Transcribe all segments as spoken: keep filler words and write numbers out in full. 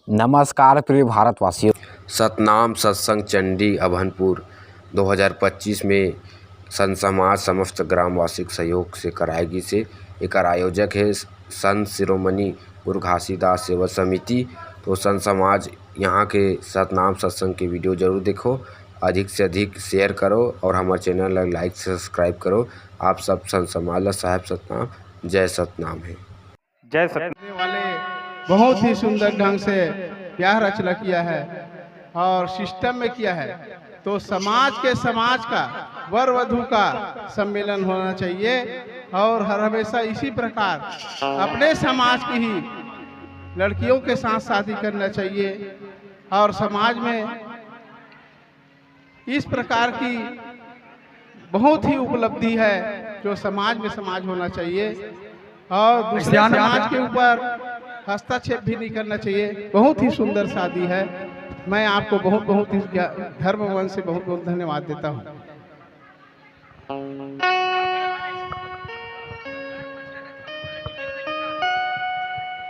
नमस्कार प्रिय भारतवासियों। सतनाम सत्संग चंडी अभनपुर दो हज़ार पच्चीस में संत समाज समस्त ग्रामवासी के सहयोग से कराए गिस हे। एकर आयोजक हे संत शिरोमणि गुरु घासीदास सेवा समिति। तो संत समाज, यहाँ के सतनाम सत्संग के वीडियो जरूर देखो, अधिक से अधिक शेयर करो और हमारे चैनल ला लाइक सब्सक्राइब करो। आप सब संत समाज ला साहेब सतनाम, जय सतनाम हे। जय सत करने वाले बहुत ही सुंदर ढंग से ब्याह रचना किया है और सिस्टम में किया है। तो समाज के, समाज का, वर वधु का सम्मेलन होना चाहिए और हर हमेशा इसी प्रकार अपने समाज की ही लड़कियों के साथ शादी करना चाहिए। और समाज में इस प्रकार की बहुत ही उपलब्धि है जो समाज में समाज होना चाहिए और दूसरे समाज के ऊपर हस्तक्षेप भी नहीं करना चाहिए। बहुत ही सुंदर शादी है। मैं आपको बहुत, बहुत ही ज्ञा-, धर्म मन से बहुत, बहुत धन्यवाद देता हूँ।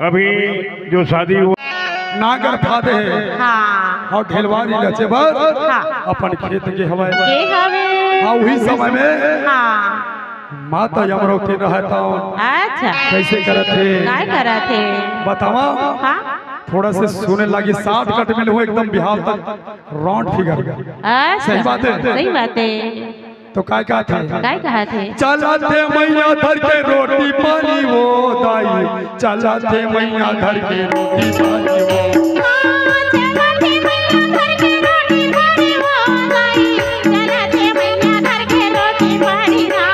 अभी जो शादी हुआ, नांगर फादे हे हाँ। और ढेलवारी लचे बर हाँ। अपन खेत के हवय। के हवे? हाँ, उही समय में हाँ। माता अमरौती रहत हवन। अच्छा। कैसे करत हे? काय करत हे? बतावा। हाँ। थोड़ा से सुने लागी, शॉर्टकट में हो एकदम बिहार तक राउंड फिगर। अच्छा। सही बात है। सही बात है। तो काय कहत हे? काय कहत हे? चलत हे मैया धर के रोटी पानी वो दाई, चलत हे मैया धर के रोटी पानी वो। हाँ, चलत हे मैया धर के रोटी पानी वो दाई, चलत हे मैया धर के रोटी पानी ना।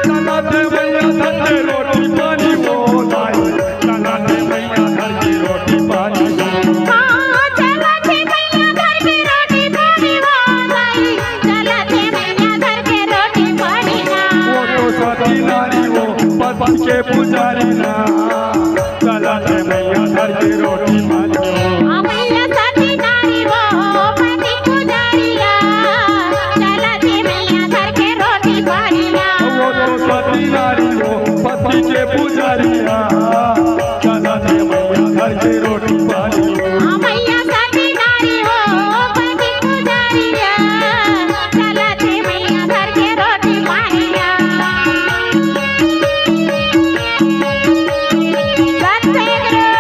चलत हे मैया धर के रोटी पानी वो दाई, चलत हे मैया धर के रोटी पानी वो। हाँ, चलत हे मैया धर के रोटी पानी वो दाई, चलत हे मैया धर के रोटी पानी ना। वो तो सती नारी वो पति के पुजारी ना, चलत हे मैया धर के रोटी पानी वो। हाँ, मैया सती नारी वो पति पुजारिया, चलत हे मैया धर के रोटी पानी ना। वो तो सती नारी वो पति के पुजारिया, चलत हे मैया धर के रोटी पानी वो। हाँ, मैया सती नारी वो पति पुजारिया, चलत हे मैया धर के रोटी पानी ना। सत सही करो।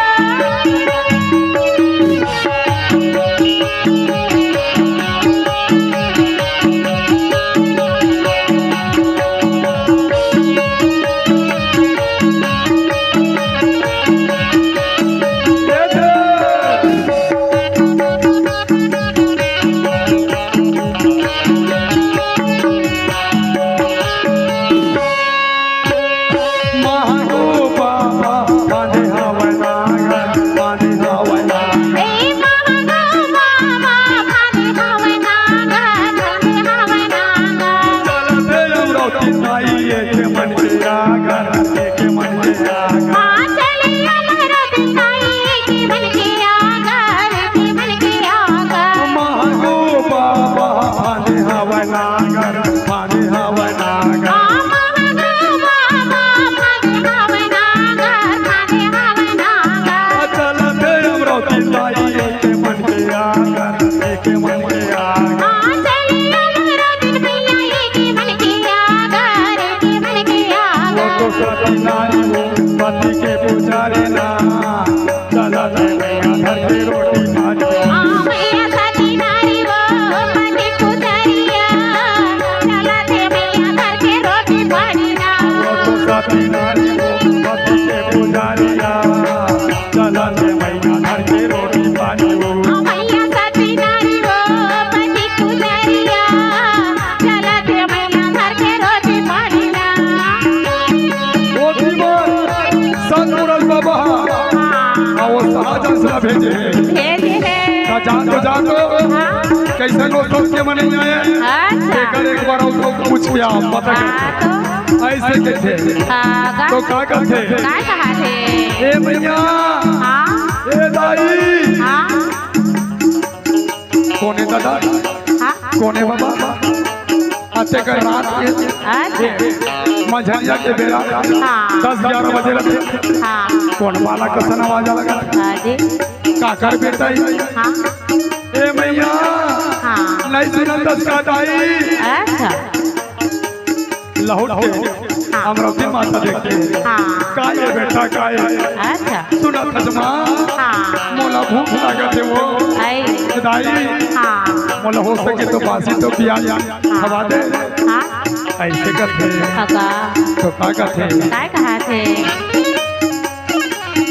भेजे हे। भेजे हे। का जान तो, जान तो। हाँ। कैसे लोग सोच के मने आए? अच्छा। एकर एक बार और तो पूछ के आप पता हाँ, कर। तो। ऐसे के थे। हाँ, का? तो का कहते? का कहा थे? ए मैया। हाँ। ए दाई। हाँ। कोने दादा? हाँ। कोने बाबा? तेकर रात के अच्छा। मझरिया के बेरा हाँ। दस ग्यारह बजे रथे। हाँ। कोन बालक कसन आवाज लगा? हाँ जी। काकर बेटा ही? हाँ। ए मैया, हाँ। नहीं सुनत हस का दाई? अच्छा। लहुट के हाँ। अमरौती माता देख के। हाँ। का ये बेटा, का ये? अच्छा। सुनत हस माँ? हाँ। मोला भूख लागत हे वो। आई। दाई। हाँ। मोला हो सके तो बासी तो पिया जा। हाँ। खवा दे। हाँ। ऐसे कथे। हाँ का? तो का कथे? काय कहा थे?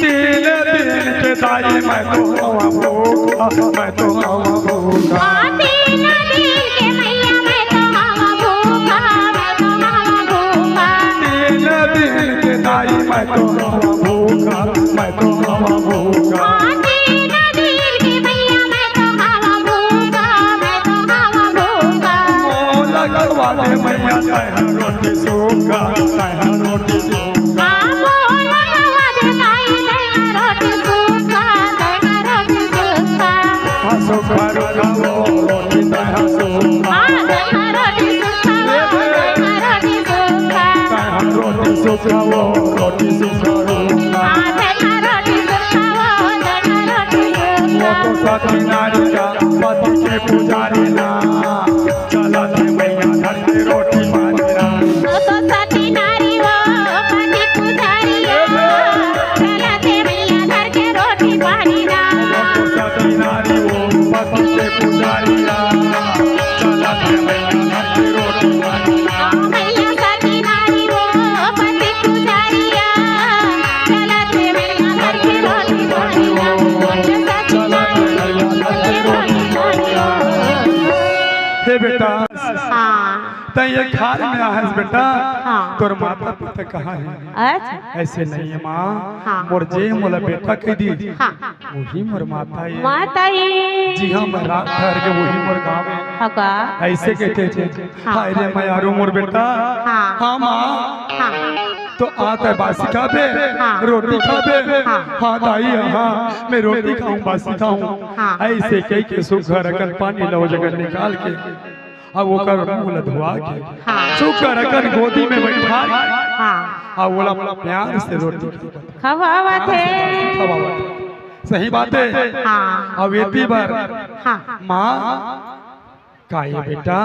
तीन दिन के दाई मैं तो हवा भूखा, मैं तो हवा भूखा। हाँ, तीन दिन के मैया मैं तो हवा भूखा, मैं तो हवा भूखा। तीन दिन के दाई मैं तो हवा भूखा, मैं तो हवा भूखा। हाँ, तीन दिन के मैया मैं तो हवा भूखा, मैं तो हवा भूखा। मोला खवा दे मैया तैं हा रोटी सूखा, तैं हा रोटी सूखा। हाँ, मोला खवा दे दाई, तैं हा रोटी सूखा, तैं हा रोटी सूखा। हाँ, सूखा रूखा वो रोटी तैं हा सूखा। हाँ, तैं हा रोटी सूखा वो, तैं हा रोटी सूखा। तैं हा रोटी सूखा वो रोटी सूखा रूखा। हाँ, तैं हा रोटी सूखा वो, तैं हा रोटी सूखा। वो तो सती नारी का पति के पुजारी ना। चलत हे मैया धर के रोटी पानी ना। वो तो सती नारी वो पति पुजारिया। चलत हे मैया धर के रोटी पानी ना। वो तो सती नारी वो पति के पुजारिया। चलत हे मैया धर के रोटी पानी ना। ओ मैया सती नारी वो पति पुजारिया। चलत हे मैया धर के रोटी पानी ना। वो तो सती नारी वो पति पुजारिया। हे बेटा, हाँ। तैं ये खार में आहस बेटा, हाँ। तोर माता पिता कहाँ हे? अच्छा। ऐसे नहीं हे माँ, हाँ। मोर जे मोला बेटा कह दी, हाँ। वही मोर माता हे। माता हे। जी हाँ, मैं रात ठहर के वही मोर गाँव में। हाँ का? ऐसे कहते थे, हाँ। हाय रे मैं यारू मोर बेटा, हाँ। हाँ माँ। हाँ। तो आ तैं बासी खाबे, हाँ। रोटी खाबे, हाँ। हाँ दाई, हाँ, मैं रोटी खाहूँ, बासी खाहूँ। हाँ। ऐसे कह के सुग्घर अकन पानी ला ओ जगह निकाल के अब ओकर मुँह ला धोवा के हाँ। सुग्घर अकन गोदी में बैठा के हाँ। अब ओला प्यार से रोटी खवावत हे। खवावत हे। सही बात हे। हाँ। अब एती बर हाँ। माँ, का ये बेटा,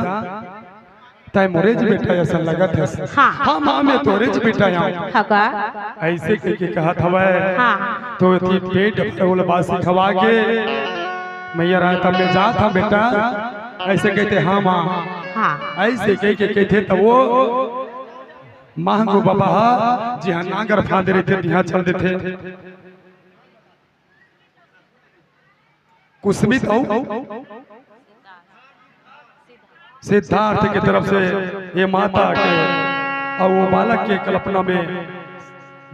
तैं मोरेच बेटा असन लगत हस। हाँ। हाँ माँ, मैं तोरेच बेटा आँव। हाँ का? ऐसे कह के कहत हवय। हाँ। तो एती पेट भर ओला बासी खवा के, मैया राय तब मैं जात हँव बेटा। ऐसे कहते, हाँ माँ। हाँ। ऐसे कह के कहते त वो महंगू बबा हा, जिहाँ नांगर फांदे रहिथे, तिहाँ चल देथे। कुसुमित अउ सिद्धार्थ के तरफ से ये माता के अउ वो बालक के कल्पना में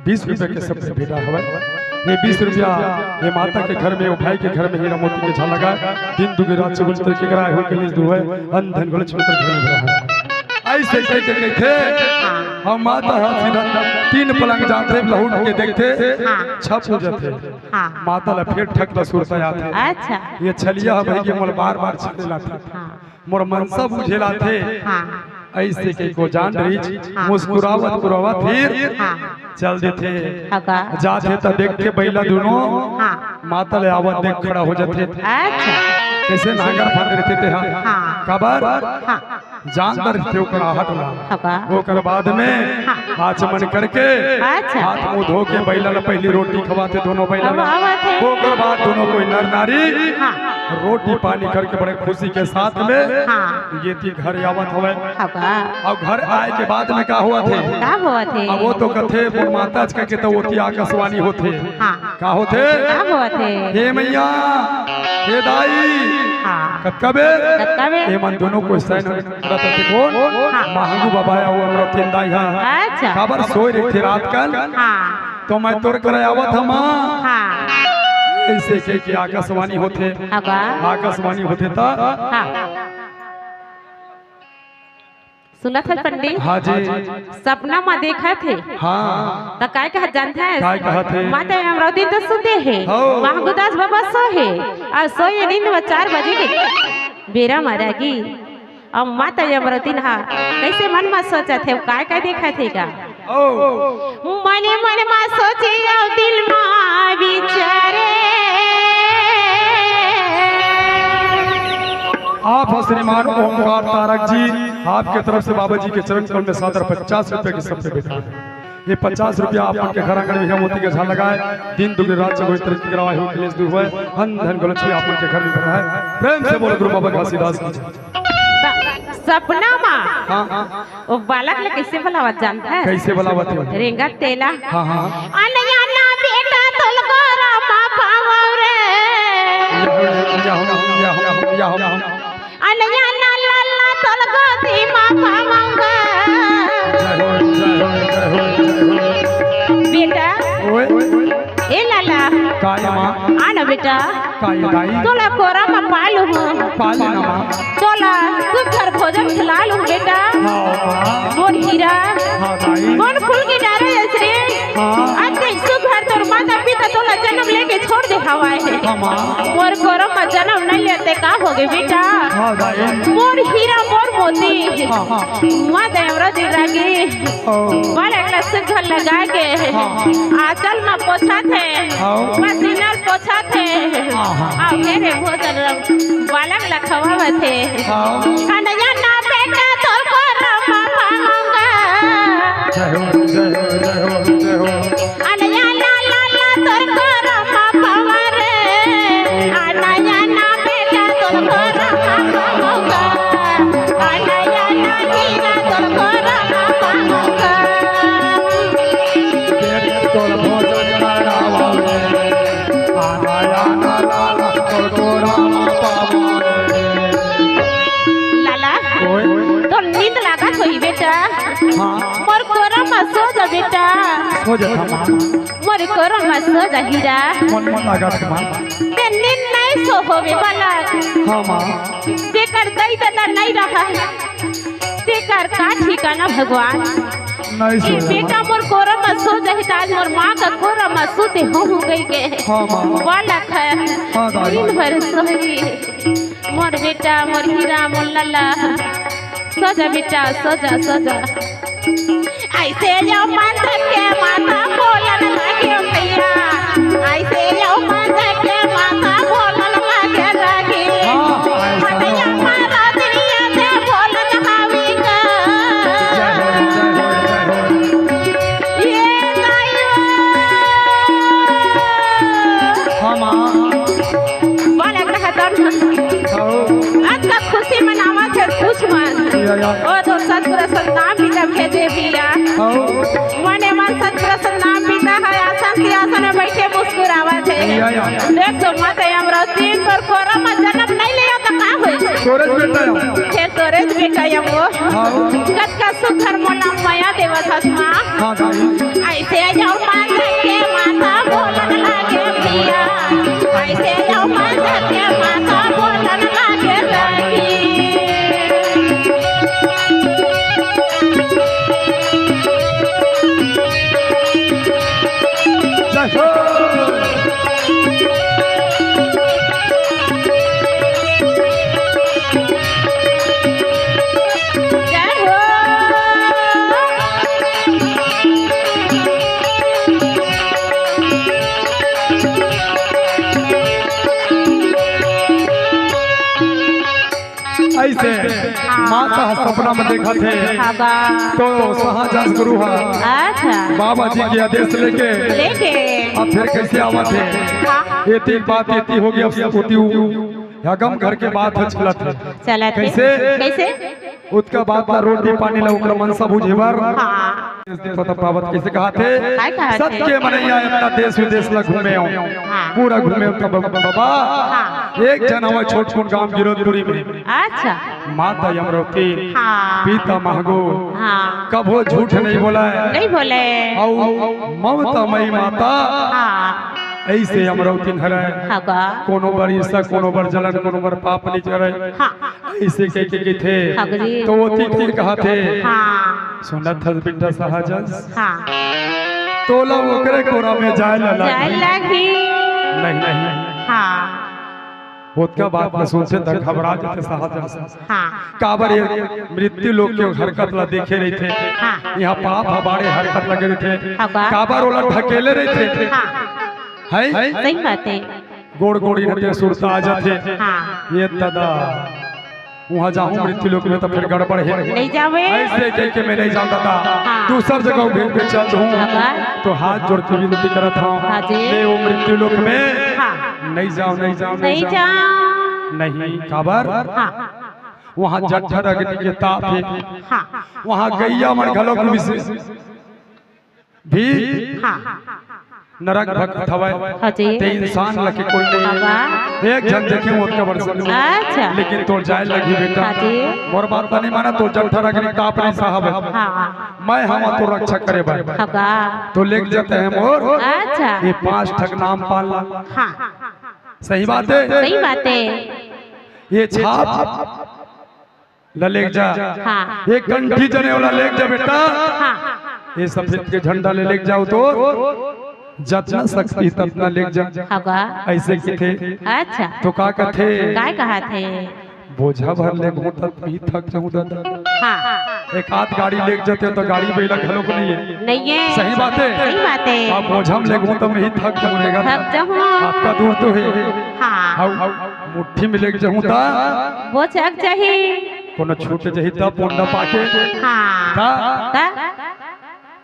बीस रुपया के शब्द भेजा हवय। ये बीस रुपया ये माता के घर में, वो भाई के घर में हीरा मोती के छाप लगा, दिन दुगे रात चौगुन तें के कराए हो के लिए दुहै, अन्न धन गोले छोड़ कर घर में भरा है। ऐसे कह के कहथे, अउ माता ह सीधा तीन पलंग जाथे, लहुट के देखथे, हाँ। छप हो जाथे। हाँ। माता ला फेर ठक ला सुरता आथे। अच्छा। ये छलिया ह भाई के मोला बार-बार छेड़े लाथे। हाँ। मोर मनसा बुझे लाथे। हाँ। ऐसे कह के जान रहिस, हाँ। मुस्कुरावत मुस्कुरावत फिर हाँ। चल देथे। हाँ का? जाथे त देखथे बइला दुनों हाँ। माता ले आवत देख खड़ा हो जाथे। अच्छा। कइसे नांगर फांदे रहिथे तेहा। हाँ। काबर? हाँ। जानत रहिथे ओकर आहट ला। हाँ का? ओकर बाद में हाँ। आचमन करके अच्छा। हाथ मुंह धो के बइला ला पहिली रोटी खवाथे दुनों बइला ला। खवावत हे। ओकर बाद दुनों कोई नर नारी हाँ। रोटी पानी करके बड़े खुशी के साथ में हाँ। ये ती घर आवत हवय। हाँ का? अउ घर आए के बाद में का होवत हे? का होवत हे? अब वो तो कथे मोर माता च कहिके त ओती आकाशवाणी होथे। हाँ। का होथे? का होवत हे? हे मैया, हे दाई, हाँ। कतका बेर? कतका बेर? ये मन दुनों कोई सैन करत हे कोन? हाँ। महंगू बबा अउ अमरौतिन दाई हा। अच्छा। काबर सोए रहिथे रात कन? हाँ। तो मैं तोर करा आवत हँव माँ। हाँ। ऐसे कह के आकाशवाणी होथे। हाँ का? आकाशवाणी होथे त हाँ। सुनत हस पंडित? हाँ जी। सपना म देखत हे। हाँ। त काय कहत जानत हस? काय कहत हे? माता अमरौतिन त सुते हे। हो। महंगू दास बबा सोए हे। अउ सोए नींद म चार बजे के बेरा म रह गे। अउ माता अमरौतिन हा कइसे मन म सोचत हे, काय काय देखत हे गा? ओ। मने मन म सोचे अउ दिल म विचारे। आप श्रीमान ओमकार तारक जी, आपके तरफ से बाबा जी के चरण कमल में सादर पचास रुपए की सब पे भेंट है। ये पचास रुपया आप मन के घर आंगन में हीरा मोती के झार लगाए, दिन दुगनी रात चौगुनी तरक्की करवाए हो, कलेश दूर होए, अन्न धन गो लक्ष्मी आप मन के घर में भराए। प्रेम से बोलो गुरु बाबा घासीदास की जय। सपना मा हाँ, हाँ। वो बालक ले कइसे बुलावत जानत हे? कइसे बुलावत हे? रेंगत तेला। हाँ, हाँ। अनया ना बेटा तोल गोरा मा पावव रे। या हो, या हो, या हो, या हो। अनया ना लाला तोल गोदी मा पावव गे। जय हो, जय हो, जय हो, जय हो। बेटा। ओए। ए लाला। काय माँ? आ ना बेटा। काय दाई? तोला कोरा मा पालूँ हूँ। पाल ना माँ। तोला सुघर भोजन खिला लूँ बेटा। हाँ माँ। मोर हीरा। हाँ दाई। कोन फूल के डारा अइसे रे? हाँ। अतेक सुघर तोर माता पिता तोला जनम लेके छोड़ दे हवय हे। हाँ माँ। मोर कोरा मा जनम नइ लेते का होगे बेटा? हाँ दाई। मोर हीरा मोर मोती। हाँ, हाँ। माता अमरौतिन रागी। ओ। बालक ला सुघर लगा के हाँ। आंचल म पोछत हे, हाँ। पसीना ल पोछत हे, हाँ, हाँ। अउ हे रे भोजन ल बालक ला खवावत हे। हाँ। अनया ना बेटा तोर कोरा मा पावव गे। जय हो, जय हो, जय हो, जय हो। अनया ना लाला तोर कोरा मा पावव रे। अनया ना बेटा तोर कोरा मा पावव गे। अनया ना हीरा तोर कोरा मा पावव गे। पेट तोर भोजन करावव रे। अनया ना लाला तोर कोरा मा पावव रे। लाला, ओए। तोर नींद लागत होही बेटा। हाँ। मोर कोरा मा सो जा बेटा। सो जा माँ। मोर कोरा मा सो जा हीरा। मन मन लागत हे माँ। ते नींद नइ सो होबे बालक। हाँ माँ। तेकर दई ददा नइ रहा, तेकर का ठिकाना भगवान। नइ सो ए जा माँ। बेटा मोर कोरा मा सो जाही त आज मोर माँ का कोरा मा सोते हो हो गई के। हाँ माँ। बालक हे। हाँ दाई। दिन भर सोही। मोर बेटा, मोर हीरा, मोर लाला। सो जा बेटा, सो जा, सो जा। अइसे यो माता के माता बोलन लागे भइया, अइसे यो माता के माता बोलन लागे रागी। हाँ, अइसे माता यो। हमारा दुनिया से बोलन हावी का। जय हो, जय हो, जय हो। ये गायो। हाँ, माँ। बालक रहतन। हौ। अतका खुशी मनावत हे, पूछ मत। या, या। ओ तो सतपुरा सतनाम पिता भेजे भइया। हौ। मने मन सतपुरा सतनाम पिता हे, आसन सिंहासन में बइठे मुस्कुरावत हे। या, या। देख तो माता अमरौतिन तोर कोरा मा जनम नइ ले त का होइस? तोरेच बेटा हे। फेर तोरेच बेटा हे वो। हौ। कतका सुघर मोला मया देवत हस माँ। हाँ, दाई। अइसे यो माता के माता बोलन लागे भइया, अइसे यो माता के माता बोलन लागे रागी। जय हो। जय हो। अइसे हाँ। माता ह सपना में देखत हे। हाँ बा। तो शाहजहां गुरु ह अच्छा। बाबा जी के आदेश लेके लेके। अब फेर कइसे आवत हे? हाँ। ये तीन बात इतनी होगे, अब ओती उ-, हगम घर के बात ह चलत हे। चलत हे। कइसे? कइसे? ओतका बात ला रोटी पानी ला ओकर मनसा बुझे बर। हाँ। इस दिन पता पावत कइसे कहत हे? काय कहत हे? सत के मनइया अतना देश विदेश ला घूमे हंव। हाँ। पूरा घूमे हंव तब बाबा। हाँ। एक झन हवय छोटकुन गांव गिरौदपुरी में। अच्छा। माता अमरौतिन। हाँ। पिता महगो। हाँ। कभो झूठ नइ बोलय। नइ बोलय। अउ ममता मई माता। हाँ। अइसे अमरौतिन हरय। हाँ का? कोनो बर ईर्ष्या, कोनो बर जलन, कोनो बर पाप नइ करय। हाँ। अइसे कहिके कहिथे। हाँ जी। तो ओती तीर कहत हे। हाँ। सुनत हस बेटा शाहजहां? हाँ। तोला ओकरे कोरा में जाय ला जाय लागही। लागही। नहीं, नहीं। हाँ। ओतका बात ल सुनथे त घबरा जथे शाहजहां। हाँ। काबर ये मृत्यु लोक के हरकत ल देखे रहिथे। हाँ। यहाँ पाप ह बाड़े हरकत लगे रहिथे। हाँ का? काबर ओला ढकेले रहिथे। हाँ। है? सही बात है। गोड़ गोड़ी रहते सुरता आ जाथे। हाँ। ये दादा, वहाँ जाहूँ मृत्यु लोक में तो फिर गड़बड़ है। नहीं जावे। ऐसे कह के मैं नहीं जाऊँ दादा। हाँ। दूसर जगह घूम के चल दूँ। हाँ। तो हाथ जोड़ के विनती करत हूँ। हाँ जी। मैं वो मृत्यु लोक में हाँ। नहीं जाऊँ, नहीं जाऊँ, नहीं नहीं जाऊँ। जाऊँ। नहीं, काबर? हाँ। वहाँ जठर अग्नि के ताप है। हाँ। वहाँ गैया मन घलो को विशेष भी हाँ। नरक भक्त हवय। हाँ जी। ते इंसान लगे कोई नहीं। बाबा। एक झन देखे ओतका बड़ से। अच्छा। लेकिन तोर जाय लगही बेटा। हाँ जी। मोर बात ला नहीं माना, तोर जठर अग्नि ताप नहीं सहब। हाँ। मैं हवं तोर रक्षा करे बर। हाँ का? तो लेग जाते हैं मोर। अच्छा। ये पांच ठक नाम पाल ला। हाँ। सही बात है। सही बात है। ये छाप ल लेग जा। हाँ। एक कंठी जने वाला लेग जा बेटा। हाँ। ये सफेद के झंडा ले लेग जाओ तो जतना शक्ति ततना लेग जा। हाँ का? ऐसे कथे। अच्छा। तो का कथे? काय कहा थे? बोझा भर लेगहूँ तब भी थक जाऊँ दादा। हाँ। एक आध गाड़ी लेग जाते तो गाड़ी बैला घलो को नहीं है। नहीं है। सही बात है। सही बात है। अब बोझा में लेगहूँ तब नहीं थक जाऊँ रे गा। थक जाऊँ। आपका दूर तो है। हाँ। अब मुट्ठी में लेग जाऊँ ता। बोझा चाहिए। कोनो छूट जही त पुण्य पाके। हाँ। त? त?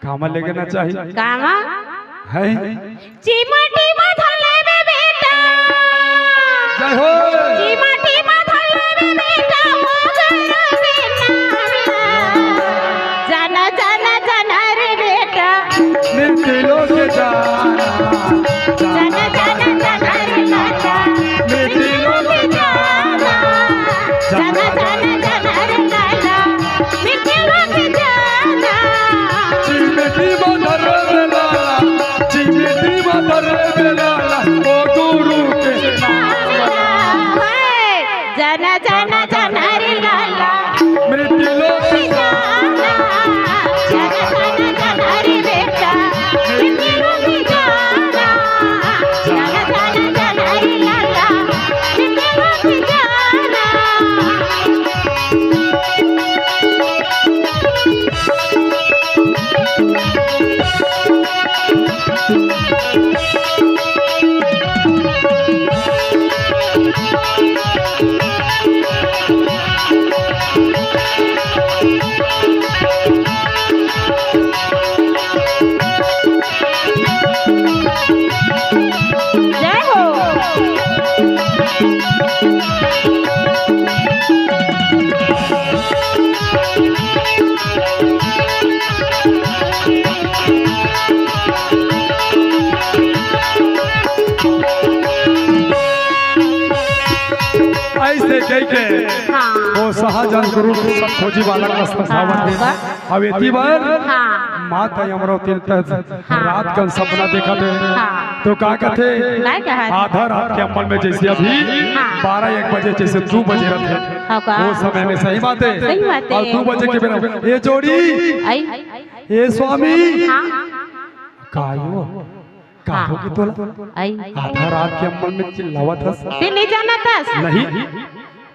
कामा लेगे ना चाही। कामा? है? चिमटी में धले में बेटा। जय हो। चिमटी में धले में बेटा, हो गया बेटा। जाना, जाना, जाना रे बेटा। मिट्टी लोग जाना। जाना, जाना, जाना रे बेटा। मिट्टी लोग जाना। जाना, जाना, जाना रे लाला, मिट्टी लोग जाना। चिमटी बदर में लाला, चिमटी बदर में लाला, ओ गुरु के मामला। जाना, जाना, जाना रे लाला, मिट्टी लोग जाना। जाना, जाना, जाना रे बेटा, मिट्टी लोग जाना। जाना, जाना, जाना रे लाला, मिट्टी लोग जाना। जय हो। ऐसे कह के हाँ। वो शाहजहां गुरु सब खोजी वाला का समझावत है। हाँ। अब एती बर हाँ। माता अमरावती तक हाँ। रात का सपना देखा थे। हाँ। तो का कथे? का कहा? आधा रात के अम्मन में जैसे अभी हाँ। बारह एक बजे जैसे दू बजे रहते। हाँ का? वो समय में सही बात है। सही बात है। और दू बजे के बेरा ये जोड़ी, आई। ये स्वामी। हाँ। का यो? का हाँ। होगे तोला? आई। आधा रात के अम्मन में चिल्लावत हस। ते नहीं जानत हस? नहीं,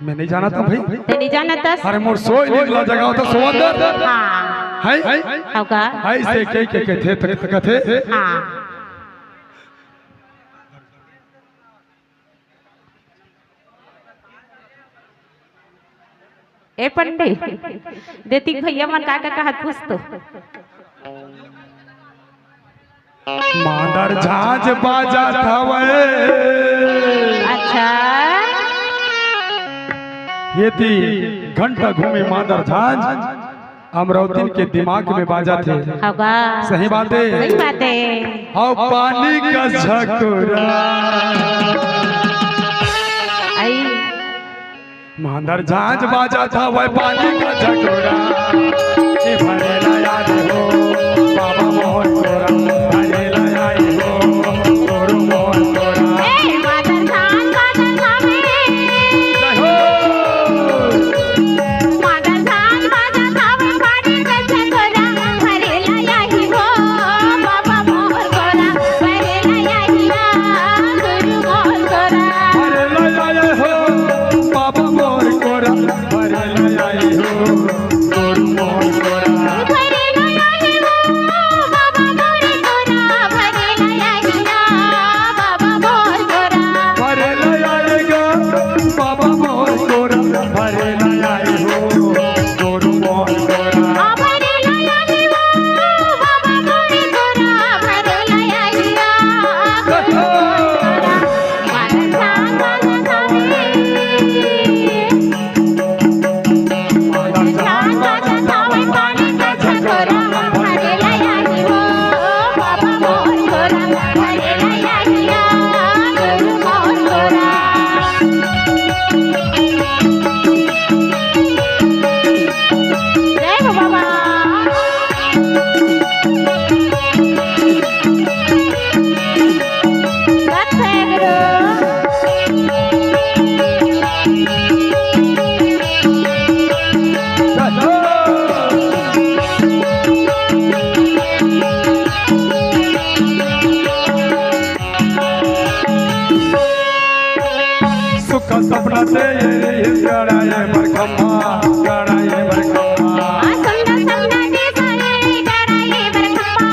मैं नहीं जानत हूँ भाई। ते नहीं जानत हस? अरे मोर सोय निकला जगह होता सोवंदर। हाँ। है? हव का? ऐसे के के के थे तक तक थे। हाँ। ए पंडित, देतिक भैया मन का का कहत पूछ तो। मांदर झांझ बाजत हवय। अच्छा। ये ती घंटा घूमे मांदर झांझ। अमरावतीन के दिमाग में बाजत हे। हव का? सही बात हे। सही बात हे। अउ पानी का झकोरा। आई। मांदर झांझ बाजत हवय पानी का झकोरा। ए भरे ला याद हो, बाबा मोहन तोरा। भरे ला याद हो, तोर मोहन तोरा। ए मांदर झांझ बाजत हवय। जय हो। जय हो बाबा। सत है गुरु। सुख सपना दे ये रे गड़ाए बर खम्मा, गड़ाए बर खम्मा। आ, सुंदर सपना दे सारे गड़ाए बर खम्मा,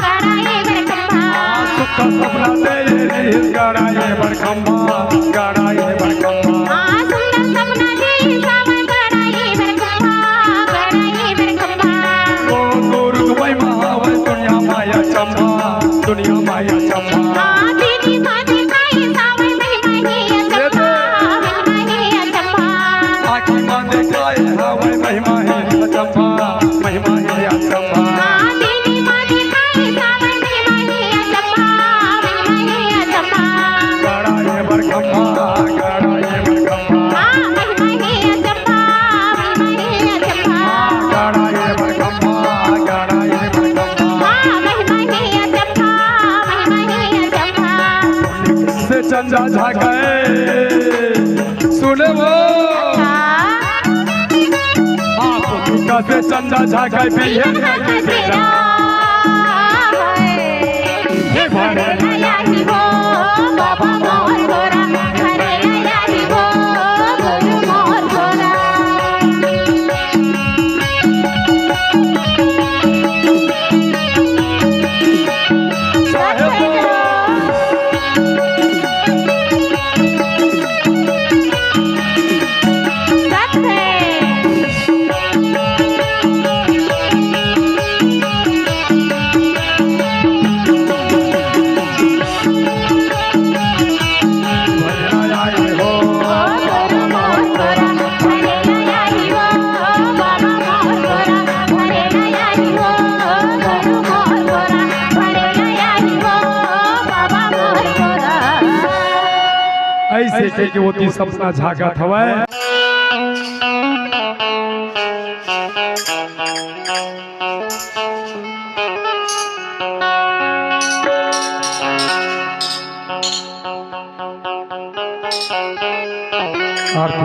गड़ाए बर खम्मा। आ, सुख सपना दे ये रे गड़ाए बर खम्मा, गड़ाए बर खम्मा। आ, सुंदर सपना दे सारे गड़ाए बर खम्मा, गड़ाए बर खम्मा। ओ गुरु भाई महावल दुनिया माया चम्मा, दुनिया माया चम्मा। आ, दीदी माने काई सारे महिमा हे अचम्मा, महिमा हे अचम्मा। आँखी मा देखाए हवय महिमा हे अचम्मा, महिमा हे अचम्मा। गड़ा हे बर खम्मा, गड़ा हे बर खम्मा। गड़ा हे बर खम्मा, गड़ा हे बर खम्मा। से चंदा झांकाए। सुने वो। अच्छा। आप दुख से चंदा झांकाए पिए। हे भरे ऐसे कह के वो तीन सपना झांकत हवय। आरती।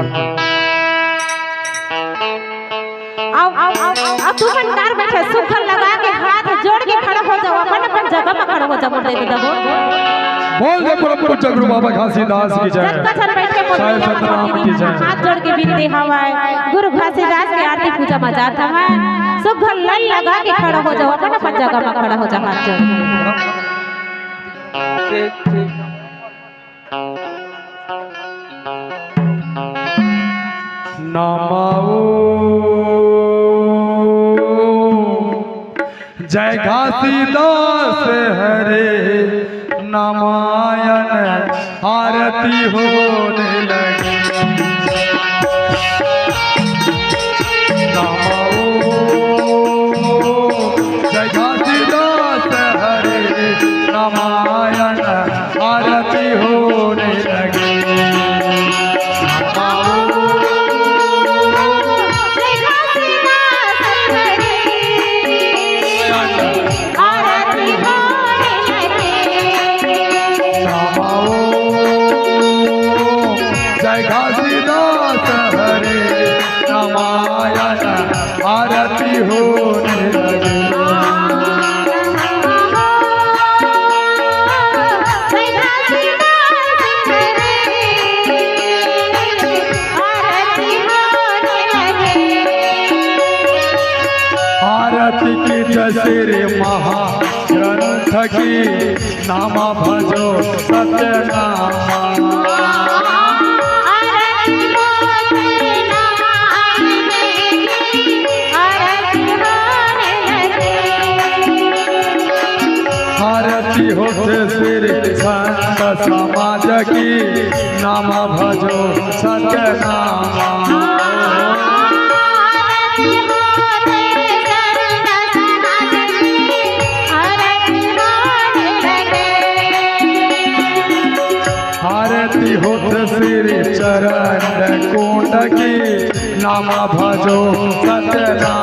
आओ, आओ, आओ, आओ, आओ, तू मन कार बैठे, सुखल लगा के हाथ जोड़ के खड़ा हो जाओ, अपन, अपन जगह पर खड़ा हो जाओ, मोर दे दबो। बोल दे परम पूज्य गुरु बाबा घासीदास की जय। जब कचर बैठ के बोल साईं दे, सतनाम की जय। हाथ जोड़ के बिनती हवाए, गुरु घासीदास के आरती पूजा में जात हवाए, सुखल लल लगा के खड़ा हो जाओ, अपन, अपन जगह पर खड़ा हो जाओ, हाथ जोड़ के। ठीक, ठीक। नमो जय घासीदास हरे नमायन आरती होने लगी। नमो जय घासीदास हरे नमायन आरती होने लगी। जय घासीदास हरे नमायन आरती होने लगी। आरती कीजे श्री महाग्रंथ की, नामा भजो सत्यनामा। आरती होत श्री संत समाज की, नामा भजो सत्यनामा। आरती होत श्री चरण कुंड की, नामा भजो सत्यनामा।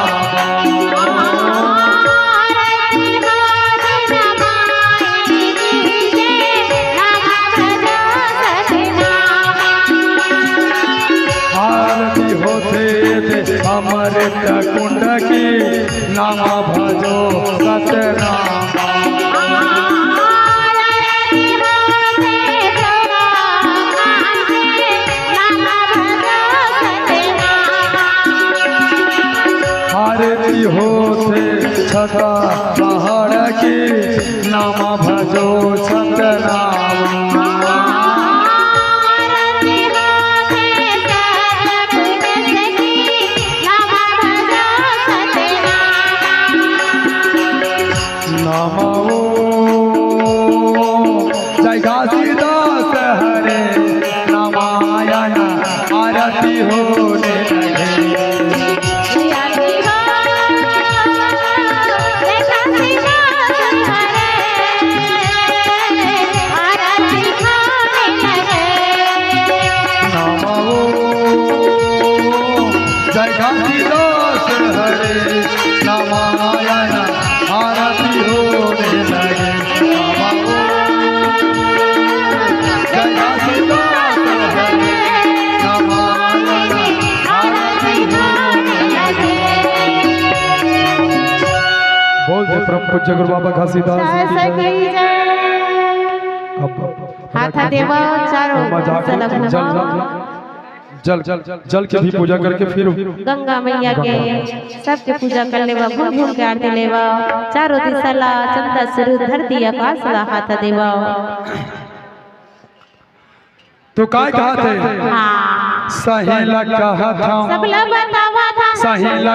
आरती होत अमृत कुंड की, नामा भजो सत्यनामा। आरती होत छता पहाड़ की, नामा भजो सत्यनामा। नमो जय घासीदास हरे रामायण आरती होने लगे। नमो जय घासीदास हरे रामायण आरती होने लगे। नमो जय घासीदास हरे रामायण आरती होने लगे। बोल दे परम पूज्य गुरु बाबा घासीदास जी की जय। अब हाथ देवा, चारों ओर मजाक से लगवा। जल, जल, जल, जल की भी पूजा करके फिर गंगा मैया के सबके पूजा कर लेवा, घूम घूम के आरती लेवा। चारों दिशा ला चंदा सुरू धरती आकाश ला हाथ देवा। तो काय कहत हे? हाँ। सही ला कहत हँव। सब ला बतावत हँव। सही ला